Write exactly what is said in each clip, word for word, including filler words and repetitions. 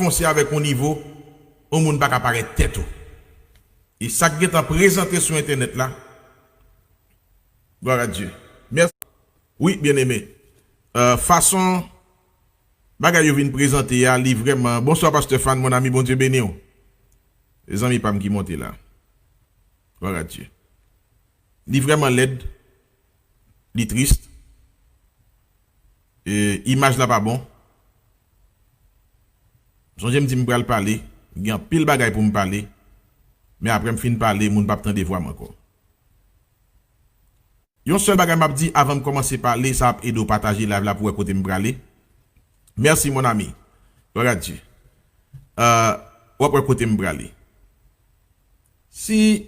fonse avèk yon nivo, yon moun pa ka parèt tèt ou. E sa k gentan prezante sou entènèt la, gloire à Dieu. Mèsi. Wi, byeneme. Euh, fason bagay yo vin prezante a, li vrèman, bonswa, Pastè Fan, mon ami, Bondye beni w. E zanmi pa m ki monte la. Gloire à Dieu. Li vrèman lèd. Li tris. E, imaj la pa bon. Sonje m di m pral pale. Gen anpil bagay pou m pale. Men apre m fin pale, moun p ap tande vwa m ankò. Yon sèl bagay m ap di avan m kòmanse pale, sa ap ede w pataje live la pou w wè kote m prale. Mèsi, mon ami. Gloire à Dieu. Euh, w ap wè kote m prale. Si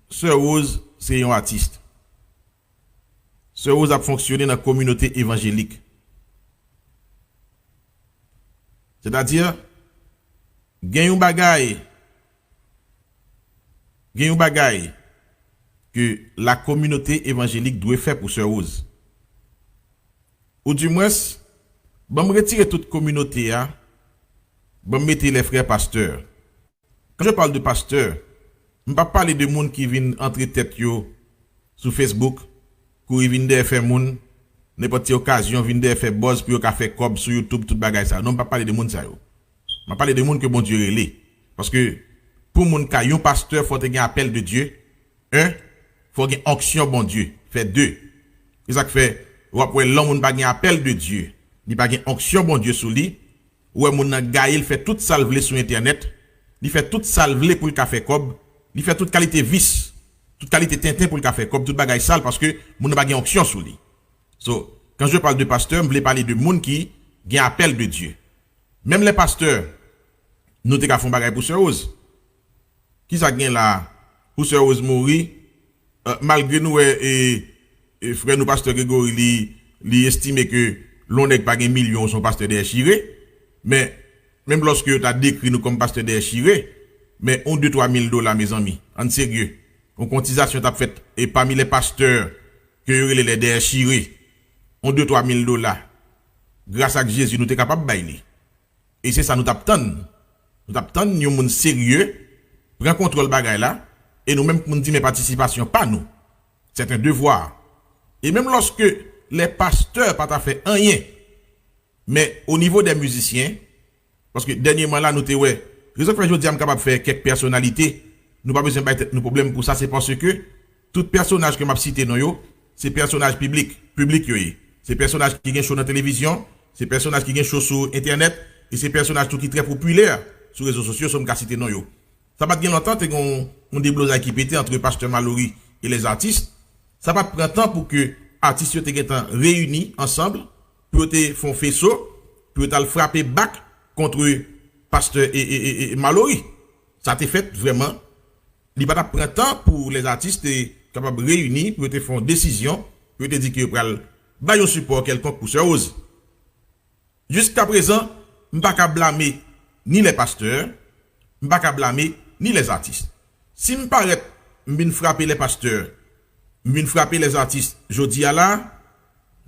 Sè Rose se yon atis, Sè Rose ap fonksyone nan kominote evanjelik. Sètadi, gen yon bagay, gen yon bagay ke la kominote evanjelik dwe fè pou Sè Rose. Oudimwens, ban m retire tout kominote a, ban m mete les frères pasteurs. Quand je parle de pasteur, m p ap pale de moun ki vin antre tèt yo sou Facebook, kouri vin dèyè fè moun, nenpòt ti okazyon, vin dèyè fè buzz pou yo ka fè kòb sou YouTube, tout bagay sa yo. Non, m p ap pale de moun sa yo. M ap pale de moun ke Bondye rele. Paske pou moun ka yon pastè, fò te gen apèl de Dye. En, fò gen onksyon Bondye. Fè de. Se sa k fè, w ap wè lè yon moun pa gen apèl de Dye, li pa gen onksyon Bondye sou li, ou wè moun nan gaye, l fè tout sa l vle sou entènèt, li fè tout sa l vle pou l ka fè kòb, li fè tout kalite vis, tout kalite tenten pou l ka fè kòb, tout bagay sal, paske moun nan pa gen onksyon sou li. So, quand je parle de pasteur, m vle pale de moun ki gen apèl de Dye. Menm lè pastè, nou te ka fè yon bagay pou Sè Rose. Kisa k gen la a? Pou Sè Rose mouri, euh, malgre nou wè, e, e, frè nou, pastè Gregory, li, li estime ke lè yon nèg pa gen milyon, se yon pastè dèyè chire. Men, menm lòske yo ta dekri nou kòm pastè dèyè chire, men yon de twa mil dola, mezanmi, ann serye. Yon kotizasyon t ap fèt, e pami lè pastè ke yo rele lè dèyè chire, yon de twa mil dola, gras ak Jezi, nou te kapab bay li. E se sa nou t ap tann. Nou t ap tann yon moun serye pran kontwòl bagay la, e nou menm pou n di men patisipasyon pa nou. C'est un devoir. E menm lòske lè pastè pa ta fè anyen, men o nivo dè mizisyen, paske dènyèman la nou te wè, rezon k fè jodi a m kapab fè kèk pèsonalite, nou pa bezwen bay tèt nou pwoblèm pou sa, se paske tout pèsonaj ke m ap site non yo, se pèsonaj piblik, piblik yo ye. Se pèsonaj ki gen cho nan televizyon, se pèsonaj ki gen cho sou entènèt, e se pèsonaj tou ki trè popilè sou rezo sosyo, so m ka site non yo. Sa pa t gen lontan, te gen yon, yon deblozay ki pete antre pastè Malory e lèzatis. Sa pa t pran tan pou ke atis yo te gentan reyini ansanm, pou yo te fè yon feso, pou yo t al frape bak kont pastè e, e, e, e Malory. Sa te fèt vrèman. Li pa t ap pran tan pou lèzatis te kapab reyini, pou yo te fè yon desizyon, pou yo te di ke yo pral bay yon sipò kèlkonk pou Sè Rose. Jiskaprezan, m pa ka blame ni lè pastè, m pa ka blame ni lèzatis. Si m parèt, m vin frape lè pastè, m vin frape lèzatis jodi a la,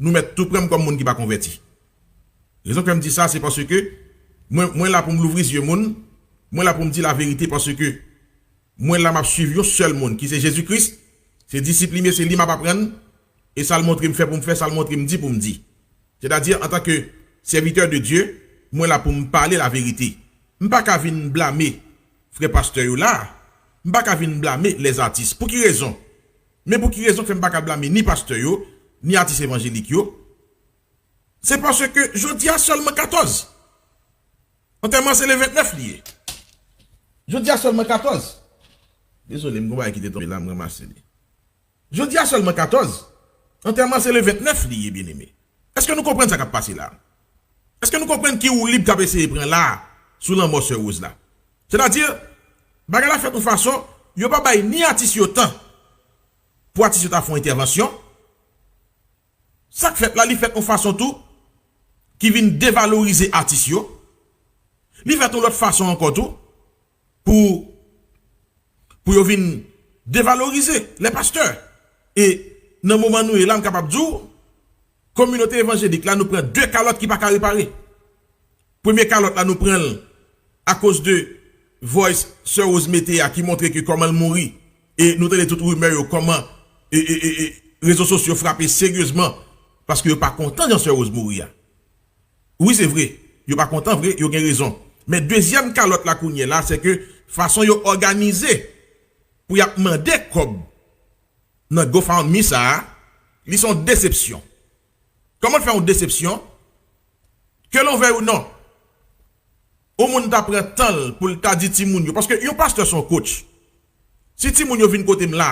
nou mèt tou pran m kòm moun ki pa konvèti. Rezon k fè m di sa, se paske mwen, mwen la pou m louvri zye moun, mwen la pou m di laverite, paske mwen la m ap swiv yon sèl moun, ki se Jezi Kris, se disip li m ye, se li m ap aprann, e sa l montre m fè pou m fè, sa l montre m di pou m di. Sètadi, antanke sèvitè de Dye, mwen la pou m pale laverite. M pa ka vin blame frè pastè yo la, m pa ka vin blame lèzatis. Pou ki rezon? Men pou ki rezon k fè m pa ka blame ni pastè yo, ni atis evanjelik yo? Se paske jodi a sèlman katòz. Antèman se le ventnèf li ye. Jodi a sèlman katòz. Dezole, m gon bagay ki te tonbe la, m ranmase li. Jodi a sèlman katòz. Antèman se le ventnèf li ye, byeneme. Èske nou konprann sa k ap pase la? Èske nou konprann ki woulib k ap eseye pran la sou lanmò Sè Rose la? Sètadi, bagay la fèt yon fason, yo pa bay ni atis yo tan pou atis yo ta fè yon entèvansyon. Sa k fèt la, li fèt yon fason tou ki vin devalorize atis yo. Li fèt yon lòt fason ankò tou pou, pou yo vin devalorize lè pastè. E nan moman nou ye la, m kapab di w, kominote evanjelik la, nou pran de kalòt ki pa ka repare. Premye kalòt la, nou pran l akoz de voice Sè Rose mete a ki montre ke kòman l mouri, e nou tande tout rimè yo, kòman e, e, e, e, rezo sosyo frape seryezman, paske yo pa kontan jan Sè Rose mouri a. Wi, se vre, yo pa kontan vre, yo gen rezon. Men dezyèm kalòt la kounye la, se ke fason yo òganize pou y ap mande kòb nan GoFundMe sa a, li se yon desepsyon. Kòman l fè yon desepsyon? Ke l vle ou non, yon moun ta pran tan l pou l ta di timoun yo, paske yon pastè se yon coach. Si timoun yo vin kote m la,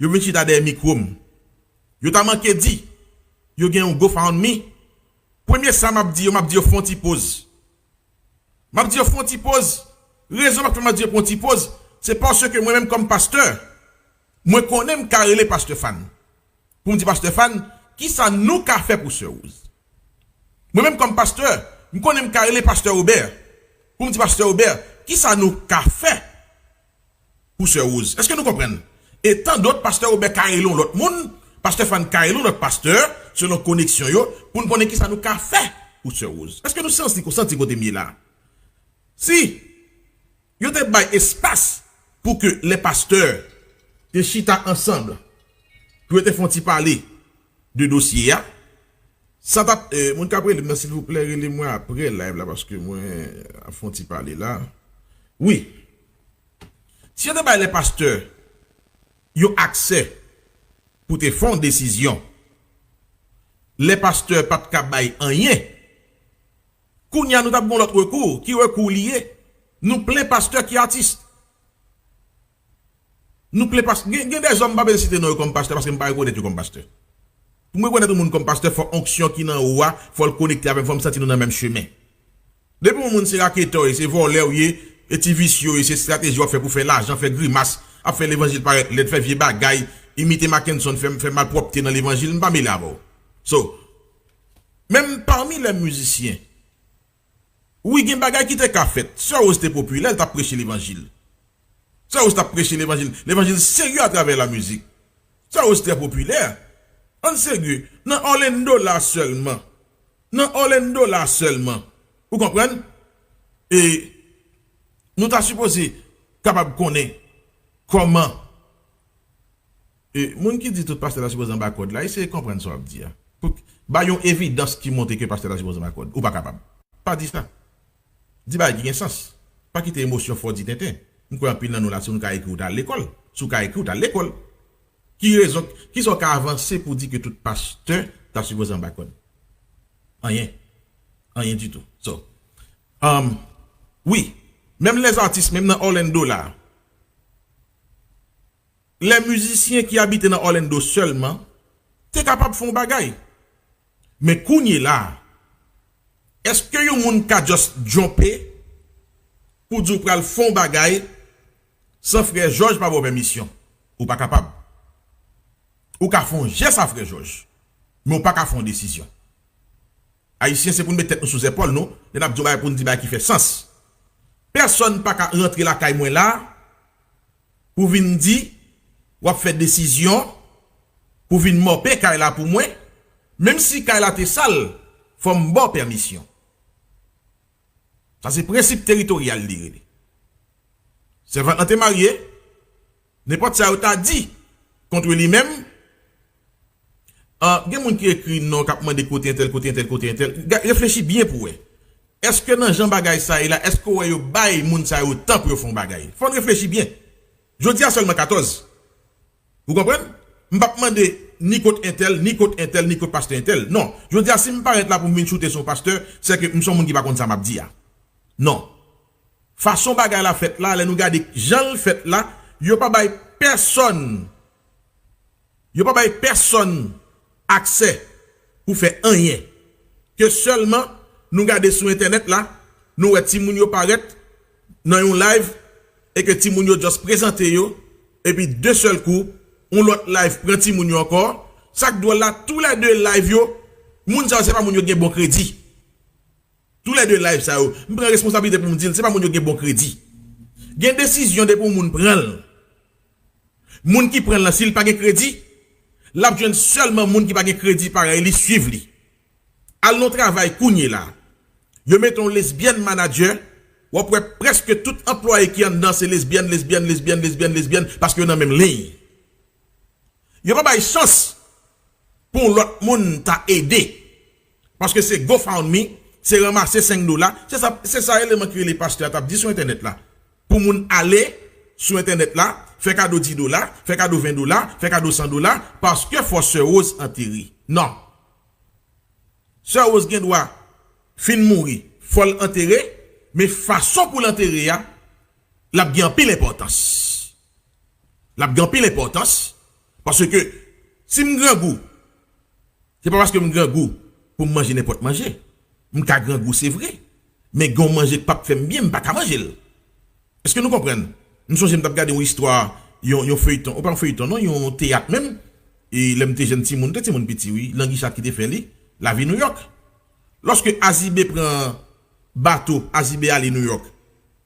yo vin chita dèyè mikwo m, yo ta manke di, yo gen yon GoFundMe. Premye sa m ap di yo, m ap di yo fè yon ti poz. M ap di yo fè yon ti poz. Rezon m ap fè m ap di yo fè yon ti poz, se paske mwen menm kòm pastè, mwen konnen m ka rele pastè Fan. Pou m di pastè Fan, kisa nou ka fè pou Sè Rose? Mwen menm kòm pastè, m konnen m ka rele pastè Robert. Pou m di pastè Robert, kisa nou ka fè pou Sè Rose? Èske nou konprann? E tandòt, pastè Robert ka rele yon lòt moun, pastè Fan ka rele yon lòt pastè, selon koneksyon yo, pou n konnen kisa nou ka fè pou Sè Rose. Èske nou santi, santi kote m ye la? Si yo te bay espas pou ke lè pastè te chita ansanm, pou yo te fè yon ti pale de dosye a, sa t ap, eh, moun k ap rele m nan, silvouplè, rele mwen apre live la, paske mwen ap fè yon ti pale la. Wi. Si yo te bay lè pastè yon aksè pou te fè yon desizyon, lè pastè p ap ka bay anyen, kounye a nou t ap gen yon lòt rekou. Ki rekou li ye? Nou plen pastè ki atis. Nou plen pastè. Gen, gen dèzòm, m pa bezwen site non yo kòm pastè, paske m pa rekonèt yo kòm pastè. Pou m rekonèt yon moun kòm pastè, fò onksyon ki nan ou a, fò l konekte avè m, fò m santi nou nan menm chemen. Depi yon moun se raketè w ye, se vòlè w ye, e ti visye w ye, se estrateji w ap fè pou fè lajan, fè grimas, ap fè levanjil parèt lèd, fè vye bagay, imite Mackenson, fè, fè malpwòpte nan levanjil, m pa mele avè w. So, menm pami lè mizisyen, wi, gen bagay ki te ka fèt. Sè Rose te popilè, l t ap preche levanjil. Sè Rose t ap preche levanjil, levanjil serye atravè lamizik. Sè Rose trè popilè. Ann serye, nan Orlando la sèlman. Nan Orlando la sèlman. Ou konprann? E nou ta sipoze kapab konnen kòman, e moun ki di tout pastè ta sipoze anba kòd la, eseye konprann sa w ap di a. Pou, bay yon evidans ki montre ke pastè ta sipoze anba kòd. Ou pa kapab. Pa di sa. Di bagay ki gen sans. Pa kite emosyon fè w di tenten. M kwè anpil nan nou la, si nou ka ekri, w t al lekòl. Si w ka ekri, w t al lekòl. Ki rezon, kisa w ka avanse pou di ke tout pastè ta sipoze anba kòd? Anyen. Anyen ditou. So, um, wi, menm lèzatis, menm nan Orlando la, lè mizisyen ki abite nan Orlando sèlman te kapab fè yon bagay. Men kounye la, èske yon moun ka just jump pou di w pral fè yon bagay san frè Jòj pa ba w pèmisyon? Ou pa kapab. Ou ka fè yon jès a frè Jòj, men w pa ka fè yon desizyon. Ayisyen, se pou n met tèt nou sou zèpòl nou, lè n ap di yon bagay pou n di bagay ki fè sans. Pèsonn pa ka rantre lakay mwen la pou vin di w ap fè desizyon pou vin mòpe kay la pou mwen, menm si kay la te sal, fò m ba w pèmisyon. Sa se prensip teritoryal li rele. Sèvant lan te marye, nenpòt sa yo ta di kont li menm, ah, gen moun ki ekri non, k ap mande kote entèl, kote entèl, kote entèl. Ga-, reflechi byen pou w wè. Èske nan jan bagay sa ye la, èske w wè yo bay moun sa yo tan pou yo fè yon bagay? Fò n reflechi byen. Jodi a sèlman katòz. Ou konprann? M p ap mande ni kot entèl, ni kot entèl, ni kot pastè entèl. Non. Jodi a, si m parèt la pou m vin choute sou yon pastè, se ke m se yon moun ki pa konn sa m ap di a. Non. Fason bagay la fèt la, lè nou gade jan l fèt la, yo pa bay pèsonn, yo pa bay pèsonn aksè pou fè anyen. Ke sèlman nou gade sou entènèt la, nou wè timoun yo parèt nan yon live, e ke timoun yo just prezante yo, epi de sèl kou, yon lòt live pran timoun yo ankò. Sa k dwòl la, toulède live yo, moun sa yo, se pa moun yo gen bon kredi. Toulède live sa yo, m pran responsablite pou m di l, se pa moun yo gen bon kredi. Gen desizyon depi yon moun pran l. Moun ki pran l lan, si l pa gen kredi, l ap jwenn sèlman moun ki pa gen kredi parèy li swiv li. Al nan yon travay kounye la. Yo mete yon lesbyèn manadjè, W ap wè prèske tout anplwaye ki anndan se lesbyèn, lesbyèn, lesbyèn, lesbyèn, lesbyèn, paske yo nan menm liy. Yo pa bay chans pou yon lòt moun ta ede. Paske se GoFundMe, se ranmase senk dola. Se sa, se sa eleman ki rele pastè a t ap di sou entènèt la. Pou moun ale sou entènèt la, fè kado dis dola, fè kado ven dola, fè kado san dola, paske fò sè Rose antere. Non. Sè Rose gen dwa fin mouri, fò l antere, men fason pou l antere a, l ap gen anpil enpòtans. L ap gen anpil enpòtans, paske si m grangou, se pa paske m grangou pou m manje nenpòt manje. M ka grangou, se vre, men gen yon manje k p ap fè m byen, m pa ka manje l. Èske nou konprann? M sonje m t ap gade yon istwa, yon, yon feyton, ou pa yon feyton non, yon teyat menm. E lè m te jèn timoun, te timoun piti wi, Langi Chat ki te fè li, Lavi Nouyòk. Lòske Azibe pran bato, Azibe ale Nouyòk.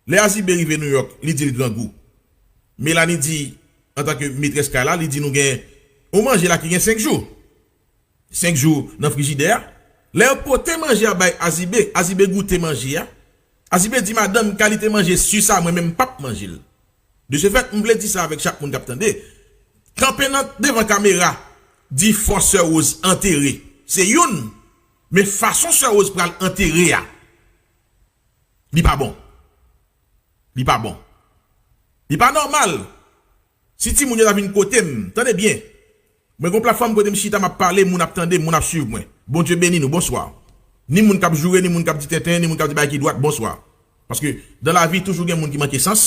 Lè Azibe rive Nouyòk, li di l grangou. Melanie di, antanke metrès kay la, li di nou gen yon manje la ki gen senk jou. Senk jou nan frijidè a. Lè yo pote manje a bay Azibe, Azibe goute manje a. Azibe di, madanm, kalite manje si sa, mwen menm m p ap manje l. De ce fait, m vle di sa avèk chak moun k ap tande. Kanpe nan devan kamera, di fò sè Rose antere, se youn, men fason sè Rose pral antere a, li pa bon. Li pa bon. Li pa nòmal. Si timoun yo ta vin kote m, tande byen. Mwen gon platfòm kote m chita, m ap pale, moun ap tande m, moun ap swiv mwen. Bondye beni nou, bonswa. Ni moun k ap joure, ni moun k ap di tenten, ni moun k ap di bagay ki dwat, bonswa. Paske dan lavi, toujou gen moun ki manke sans,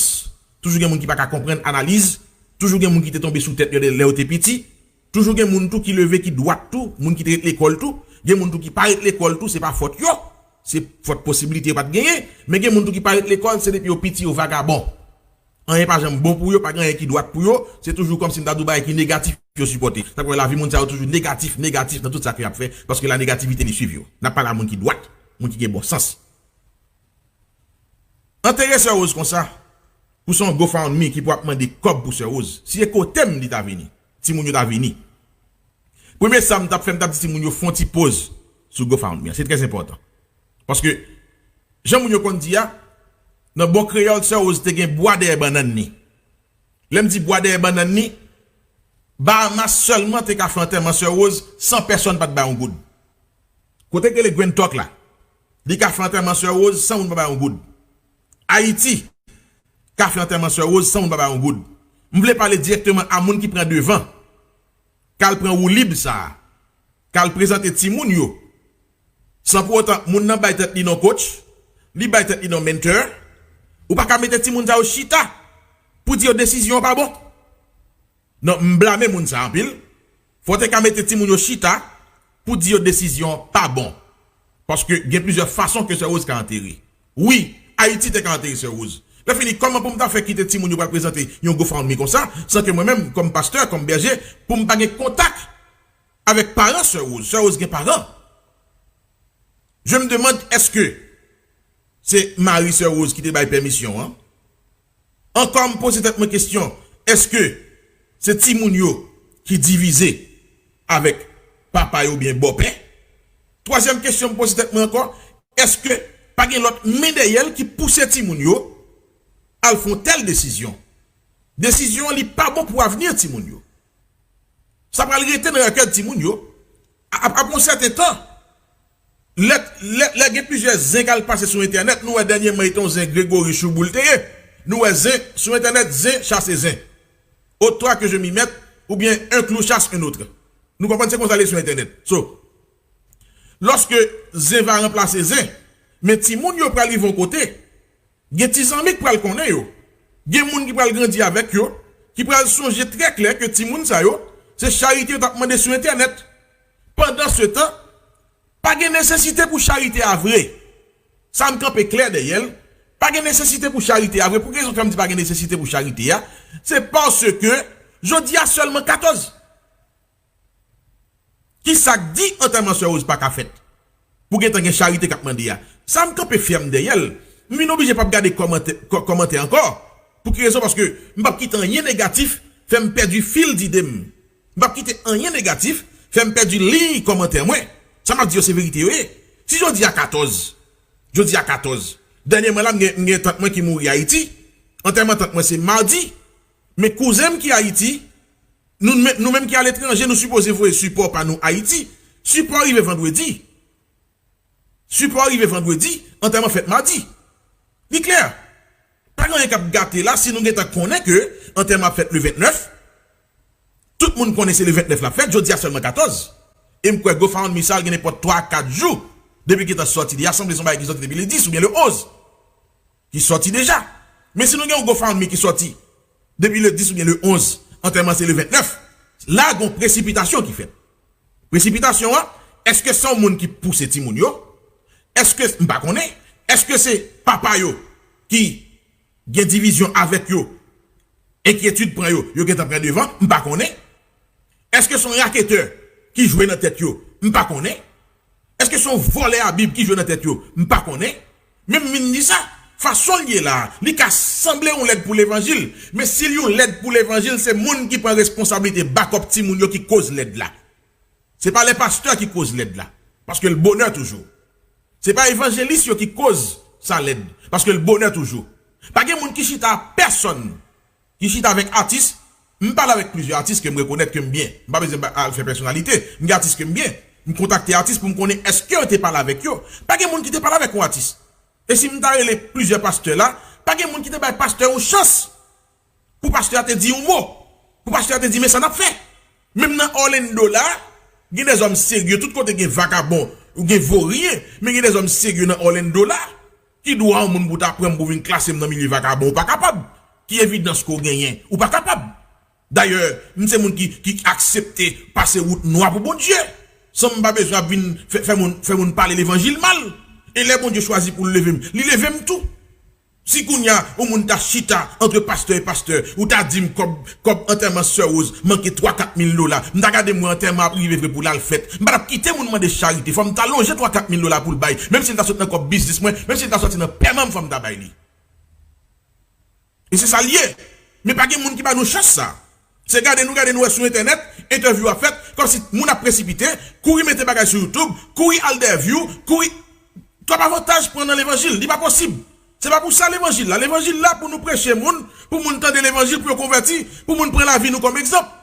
toujou gen moun ki pa ka konprann analiz, toujou gen moun ki te tonbe sou tèt yo lè yo te piti, toujou gen moun tou ki leve ki dwat tou, moun ki te ret lekòl tou, gen moun tou ki pa ret lekòl tou, se pa fòt yo, se fòt posiblite yo pa t genyen, men gen moun tou ki pa ret lekòl, se depi yo piti yo vagabon. Anyen pa janm bon pou yo, pa gen anyen ki dwat pou yo, se toujou kòmsi m ta di w bagay ki negatif yo sipòte. Sa k fè lavi moun sa yo toujou negatif, negatif nan tout sa ke y ap fè, paske la negativite li swiv yo. N ap pale a moun ki dwat, moun ki gen bon sans. Antere sè Rose konsa, pou se yon GoFundMe ki pou ap mande kòb pou sè Rose. Si e kote m li ta vini, timoun yo ta vini. Premye sa m t ap fè, m t ap di timoun yo fè yon ti poz sou GoFundMe an. Se trè enpòtan. Paske, jan moun yo konn di a, nan bon kreyòl, sè Rose te gen bwa dèyè bannann li. Lè m di bwa dèyè bannann li, Bahamas sèlman te ka fè antèman sè Rose san pèsòn pa t bay yon goud. Kote k rele Grand Talk la, li ka fè antèman sè Rose san moun pa bay yon goud. Ayiti ka fè antèman sè Rose san moun pa bay yon goud. M vle pale dirèkteman a moun ki pran devan, k al pran woulib sa a, k al prezante timoun yo, san pou otan moun nan bay tèt li non coach, li bay tèt li non mentor. Ou pa ka mete timoun sa yo chita pou di yo desizyon an pa bon. Non, m blame moun sa anpil. Fò w te ka mete timoun yo chita pou di yo desizyon an pa bon. Paske gen plizyè fason ke sè Rose ka antere. Wi, Ayiti te ka antere sè Rose. Lè fini, kòman pou m ta fè kite timoun yo pral prezante yon GoFundMe konsa, san ke mwen menm, kòm pastè, kòm bèje, pou m pa gen kontak avèk paran sè Rose? Sè Rose gen paran. Je me demande, èske se mari sè Rose ki te bay pèmisyon an? Ankò, m poze tèt mwen kesyon, èske se timoun yo ki divize avèk papa yo oubyen bòpè? Twazyèm kesyon m poze tèt mwen ankò, èske pa gen lòt men dèyè l ki pouse timoun yo al fè yon tèl desizyon? Desizyon an, li pa bon pou avni timoun yo. Sa pral rete nan rakèt timoun yo. A- ap- Apre yon sèten tan, lè, lè, lè gen plizyè zen k al pase sou entènèt, nou wè dènyèman e te yon zen Gregory Choubou l te ye. Nou wè zen sou entènèt, zen chase zen. Au toi que je m'y mette, oubyen un clou chasse un autre. Nou konprann se konsa l ye sou entènèt. So, lòske zen va ranplase zen, men timoun yo pral rive yon kote, gen ti zanmi k pral konnen yo. Gen moun ki pral grandi avèk yo, ki pral sonje trè klè ke timoun sa yo, se charite yo t ap mande sou entènèt. Pandansetan, pa gen nesesite pou charite a vre. Sa m kanpe klè dèyè l. Pa gen nesesite pou charite a vre. Pou ki rezon k fè m di pa gen nesesite pou charite a? Se paske jodi a sèlman katòz. Kisa k di antèman sè Rose pa ka fèt? Pou gentan gen charite k ap mande a. Sa m kanpe fèm dèyè l. M vin oblije p ap gade kòmantè, kò- kòmantè ankò. Pou ki rezon? Paske m p ap kite anyen negatif fè m pèdi fil dide m. M p ap kite anyen negatif fè m pèdi liy kòmantè mwen. Sa m ap di yo se verite yo ye. Si jodi a katòz, jodi a katòz, Dènyèman la, m gen, m gen tant mwen ki mouri Ayiti. Antèman tant mwen se madi. Men kouzen m ki Ayiti, nou, nou menm ki aletranje, nou sipoze voye sipò pa nou Ayiti. Sipò rive vandredi. Sipò rive vandredi, antèman fèt madi. Li klè. Pa gen anyen k ap gate la si nou gentan konnen ke antèman ap fèt le vennèf. Tout moun konnen se le vennèf l ap fèt, jodi a sèlman katòz. E m kwè GoFundMe sa gen nenpòt twa a kat jou depi gentan sòti. Li a sanble se yon bagay ki sòti depi le dis oubyen le onz. Ki sòti deja. Men si nou gen yon GoFundMe ki sòti depi le dis oubyen le onz, antèman se le vennèf, la gon presipitasyon ki fèt. Presipitasyon an, èske se yon moun ki pouse timoun yo? Èske, m pa konnen, èske se papa yo ki gen divizyon avèk yo, enkyetid pran yo, yo gentan pran devan? M pa konnen. Èske se yon raketè ki jwe nan tèt yo? M pa konnen. Èske se yon vòlè a Bib ki jwe nan tèt yo? M pa konnen. Men m vin di sa, fason l ye la a, li ka sanble yon lèd pou levanjil, men si l yon lèd pou levanjil, se moun ki pran responsablite bakòp timoun yo ki koz lèd la. Se pa lè pastè ki koz lèd la, paske l bonè toujou. Se pa evanjelis yo ki koz sa lèd, paske l bonè toujou. Pa gen moun ki chita a pèsonn ki chita avèk atis. M pale avèk plizyè atis ke m rekonèt ke m byen. M pa bezwen ba- a- fè pèsonalite. M gen atis ke m byen. M kontakte atis pou m konnen èske yo te pale avèk yo. Pa gen moun ki te pale avèk yon atis. E si m ta rele plizyè pastè la, pa gen moun ki te bay pastè yon chans pou pastè a te di yon mo. Pou pastè a te di, men sa n ap fè. Menm nan Orlando la, gen dèzòm serye, tout kote gen vakabon, ou gen voryen, men gen dèzòm serye nan Orlando la. Ki dwa yon moun pou ta pran m pou vin klase m nan milye vakabon? Ou pa kapab. Ki evidans ke w genyen? Ou pa kapab. Dayè, m se moun ki, ki aksepte pase wout nwa pou Bondye. San m pa bezwen ap vin fè, fè moun, fè moun pale levanjil mal. E lè Bondye chwazi pou l leve m, li leve m tou. Si kounye a, yon moun ta chita antre pastè e pastè, ou ta di m kòb, kòb antèman sè Rose manke twa kat mil dola, m ta gade m wè antèman ap rive vre pou l al fèt. M pa t ap kite moun mande charite, fò m ta lonje twa kat mil dola pou l bay, menm si l ta sot nan kòb biznis mwen, menm si l ta sòti nan pèman m, fò m ta bay li. E se sa l ye. Men pa gen moun ki ba nou chans sa. Se gade nou gade nou wè sou entènèt, entèvyou ap fèt, kòmsi moun ap presipite, kouri mete bagay sou YouTube, kouri al dèyè view, kouri. Kòb avantaj pran nan levanjil, li pa posib. Se pa pou sa levanjil la. Levanjil la pou nou preche moun, pou moun tande levanjil, pou yo konvèti, pou moun pran lavi nou kòm egzanp.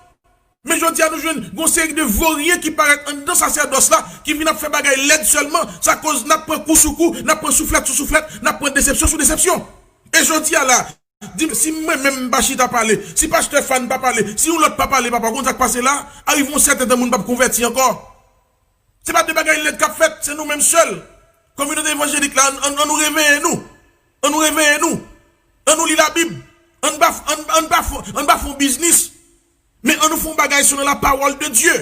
Men jodi a nou jwenn gon seri de voryen ki parèt anndan sasèdòs la, ki vin ap fè bagay lèd sèlman, sa koz n ap pran kou sou kou, n ap pran souflèt sou souflèt, n ap pran desepsyon sou desepsyon. E jodi a la, di m si mwen menm m pa chita pale, si pastè Fan pa pale, si yon lòt pa pale, papa, ou konn sa k pase la? Arive yon sèten tan moun p ap konvèti ankò. Se pa de bagay lèd k ap fèt, se nou menm sèl. Kominote evanjelik la, ann, ann, ann nou reveye nou. Ann nou reveye nou. Ann nou li Labib. Ann pa, ann, ann pa fè, ann pa fè yon biznis. Men ann nou fè yon bagay selon la parole de Dieu.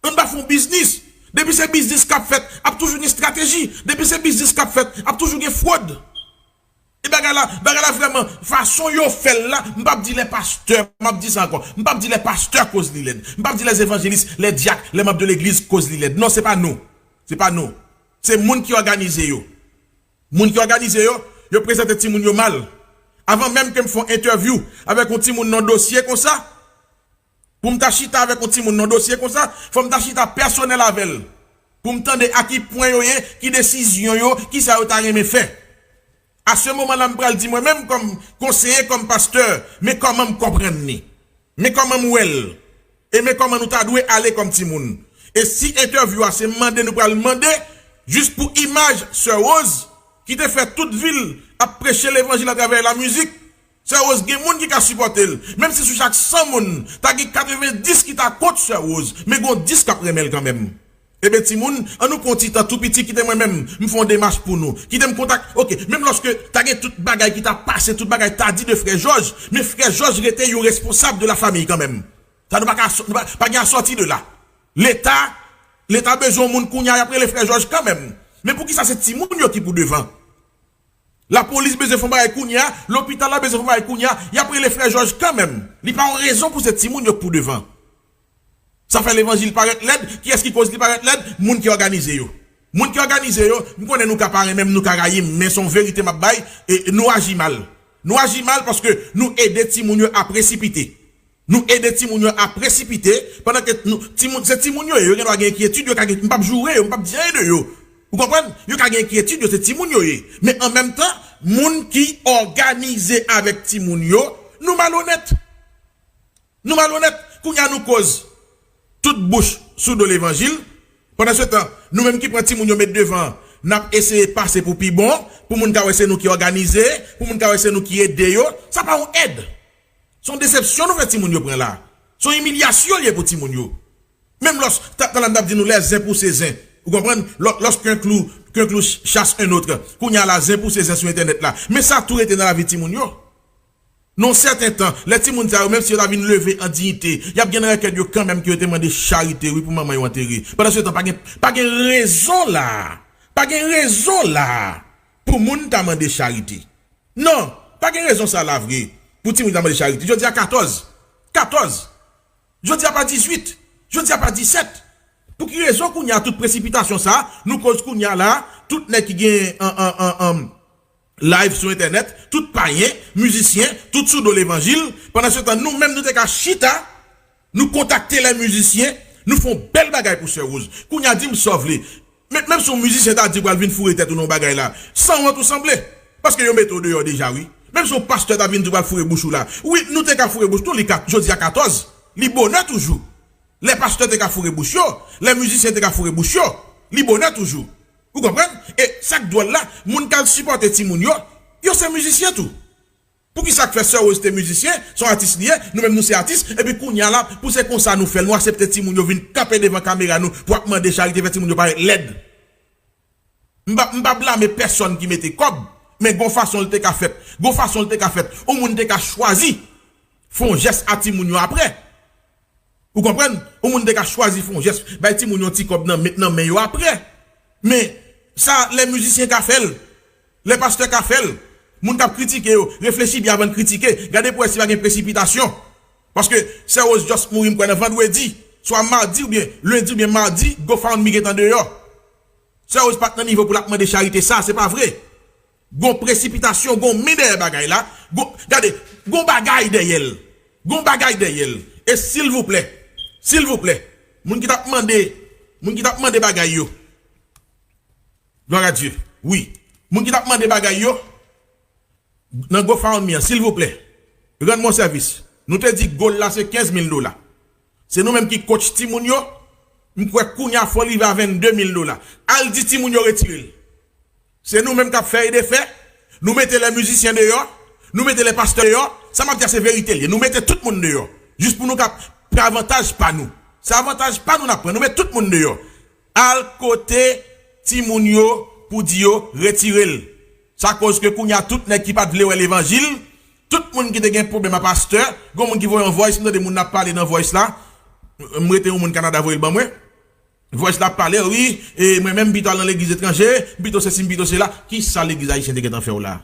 Ann pa fè yon biznis. Depi se biznis k ap fèt, ap toujou gen estrateji. Depi se biznis k ap fèt, ap toujou gen fwòd. E bagay la, bagay la vrèman, fason yo fè l la, m p ap di lè pastè, m ap di sa ankò, m p ap di lè pastè koz li lèd. M p ap di lè evanjelis, lè dyak, lè manm de legliz koz li lèd. Non, se pa nou. Se pa nou. Se moun ki òganize yo. Moun ki òganize yo, yo prezante timoun yo mal. Avan menm ke m fè yon entèvyou avèk yon timoun nan dosye konsa, pou m ta chita avèk yon timoun nan dosye konsa, fò m ta chita pèsonèl avè l. Pou m tande a ki pwen yo ye, ki desizyon yo, kisa yo ta renmen fè. A se moman la, m pral di mwen menm kòm konseye, kòm pastè, men kòman m konprann li. Men kòman m wè l. E men kòman nou ta dwe ale kòm timoun. E si entèvyou a se mande nou pral mande, jis pou imaj sè Rose, ki te fè tout vi l ap preche levanjil atravè lamizik, sè Rose gen moun ki ka sipòte l. Menm si sou chak san moun, ta gen katrevendis ki ta kont sè Rose, men gon dis k ap renmen l kanmenm. Ebyen, timoun, ann nou pran yon ti tan tou piti, kite mwen menm, m fè yon demach pou nou. Kite m kontak, oke, menm lòske ta gen tout bagay ki ta pase, tout bagay ta di de frè Jòj, men frè Jòj rete yon responsab de la famille kanmenm. Sa nou pa ka, nou pa, pa gen a sòti de la. Leta, Leta bezwen yon moun kounye a, y ap rele frè Jòj kanmenm. Men poukisa se timoun yo ki pou devan? Lapolis bezwen fè yon bagay kounye a, lopital la bezwen fè yon bagay kounye a, y ap rele frè Jòj kanmenm. Li pa yon rezon pou se timoun yo k pou devan. Sa fè levanjil parèt lèd, kiyès ki koz li parèt lèd? Moun ki òganize yo. Moun ki òganize yo, m konnen nou ka pa renmen m, nou ka rayi m, men se yon verite m ap bay, e nou aji mal. Nou aji mal paske nou ede timoun yo a presipite. Nou ede timoun yo a presipite, pandan ke nou, timoun, se timoun yo ye, yo gen dwa gen enkyetid, yo ka gen, m p ap joure yo, m p ap di anyen de yo. Ou konprann? Yo ka gen enkyetid, yo se timoun yo ye. Men an menm tan, moun ki òganize avèk timoun yo, nou malonèt. Nou malonèt. Kounye a nou koz tout bouch sou do levanjil. Pandan se tan, nou menm ki pran timoun yo met devan, n ap eseye pase pou pi bon, pou moun ka wè se nou ki òganize, pou moun ka wè se nou ki ede yo. Sa pa yon èd. Se yon desepsyon nou fè timoun yo pran la. Se yon imilyasyon l ye pou timoun yo. Menm lòs, ta- talè m t ap di nou lè zen pou se zen. Ou konprann? Lò- Lorsqu'un clou, qu'un clou chasse un autre. Kounye a la, zen pou se zen sou entènèt la. Men sa tou rete nan lavi timoun yo. Nan yon sèten tan, lè timoun sa yo, menm si yo ta vin leve an diyite, y ap gen nan kè yo kanmenm ke yo te mande charite, wi, pou manman yo antere. Pandan se tan, pa gen, pa gen rezon la. Pa gen rezon la pou moun ta mande charite. Non, pa gen rezon sa la vre pou timoun ta mande charite. Jodi a katòz. Katòz. Jodi a pa dizuit. Jodi a pa disèt. Pou ki rezon kounye a tout presipitasyon sa, nou koz kounye a la, tout nèg ki gen an, an, an, an, live sou entènèt, tout payen, mizisyen, tout sou do levanjil, pandan se tan nou menm nou te ka chita, nou kontakte lè mizisyen, nou fè yon bèl bagay pou Sè Rose. Kounye a di m sa w vle. Men, menm si yon mizisyen ta di pral vin foure tèt ou nan yon bagay la, sanwont ou sanble. Paske yo mete w deyò deja, wi. Menm si yon pastè ta vin di pral foure bouch ou la. Wi, nou te ka foure bouch nou, li kat, jodi a katòz. Li bonè toujou. Lè pastè te ka foure bouch yo, lè mizisyen te ka foure bouch yo, li bonè toujou. Ou konprann? E sa k dwòl la, moun k al sipòte timoun yo, yo se mizisyen tou. Poukisa k fè Sè Rose te mizisyen, se yon atis li ye, nou menm nou se atis, epi kounye a la, pou se konsa nou fè l, nou aksepte timoun yo vin kanpe devan kamera nou pou ap mande charite, fè timoun yo parèt lèd. M pa, m pa blame pèsòn ki mete kòb, men gon fason l te ka fèt. Gon fason l te ka fèt. Yon moun te ka chwazi fè yon jès a timoun yo apre. Ou konprann? Yon moun te ka chwazi fè yon jès, bay timoun yon ti kòb nan, met nan men yo apre. Men, sa, lè mizisyen ka fè l, lè pastè ka fè l, moun k ap kritike yo, reflechi byen avan n kritike. Gade pou wè si pa gen presipitasyon. Paske Sè Rose just mouri, m kwè nan vandredi, swa madi oubyen lendi oubyen madi, GoFundMe gentan deyò. Sè Rose pa t nan nivo pou l ap mande charite sa, se pa vre. Gon presipitasyon, gon men dèyè bagay la. Gon, gade, gon bagay dèyè l. Gon bagay dèyè l. E silvouplè, silvouplè, moun ki t ap mande, moun ki t ap mande bagay yo, glwa a Dye, wi, moun ki t ap mande bagay yo, nan GoFundMe an, silvouplè, rann mwen sèvis. Nou te di goal la se kenz mil dola. Se nou menm ki coach timoun yo. M kwè kounye a fò l rive a vennde mil dola. Al di timoun yo retire l. Se nou menm k ap fè e defè. Nou mete lè mizisyen deyò. Nou mete lè pastè deyò. Sa m ap di a se verite l ye. Nou mete tout moun deyò. Jis pou nou ka pran avantaj pa nou. Se avantaj pa nou n ap pran. Nou met tout moun deyò. Al kote timoun yo pou di yo retire l. Sa koz ke kounye a tout nèg ki pa t vle wè levanjil, tout moun ki te gen pwoblèm a pastè, gon moun ki voye yon voice, m tande moun nan ap pale nan voice la, m rete yon moun Kanada voye l ban mwen. Voice la ap pale, wi, e mwen menm m pito al nan legliz etranje, m pito sesi, m pito sela. Kisa legliz ayisyen te gentan fè w la?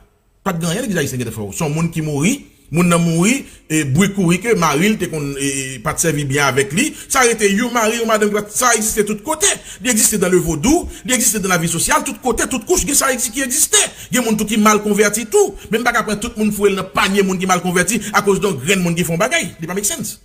Pa t gen anyen legliz ayisyen gentan fè w. Se yon moun ki mouri, moun nan mouri, e bri kouri ke mari l te konn, e, e, pa t sèvi byen avèk li. Sa rete yon mari, yon madanm ki pa t, sa egziste tout kote. Li egziste dan le vodou, li egziste dan lavi sosyal, tout kote, tout kouch, gen sa egzi-, ki egziste. Gen moun tou ki mal konvèti tou. Men m pa ka pran tout moun foure l nan panye moun ki mal konvèti akoz de yon grenn moun ki fè yon bagay. Li pa make sense.